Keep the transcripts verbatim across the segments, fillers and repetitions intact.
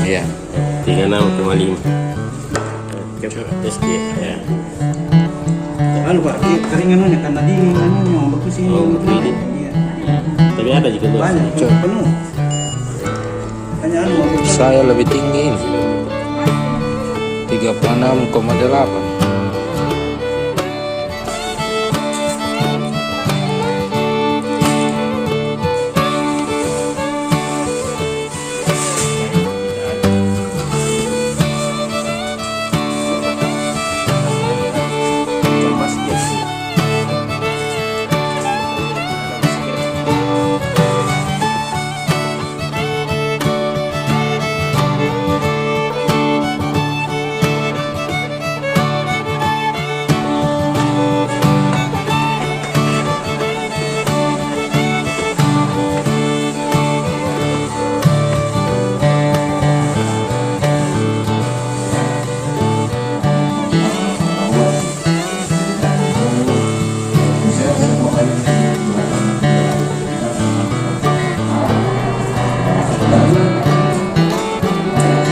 Iya. Tiga enam koma lima. Coba S D, ya. Anu, Pak, iya, kering anunya, karena dingin anunya, waktu sini. Oh, dingin. Iya. Tapi ada juga tuh. Banyak, penuh. Hanya anu, waktu saya lebih tinggi ini. Tiga puluh enam koma delapan.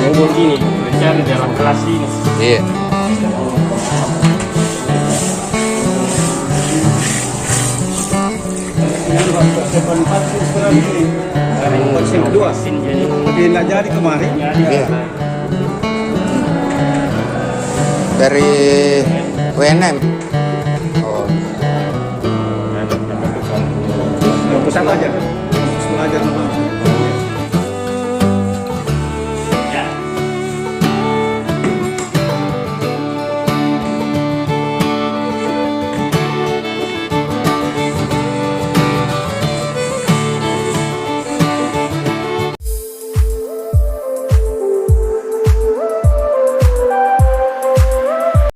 Ini begini, bicara dalam kelas ini. Iya. Konsep dua. Tapi nggak jadi kemarin. Iya. Dari W N M. Oh. Pusat aja.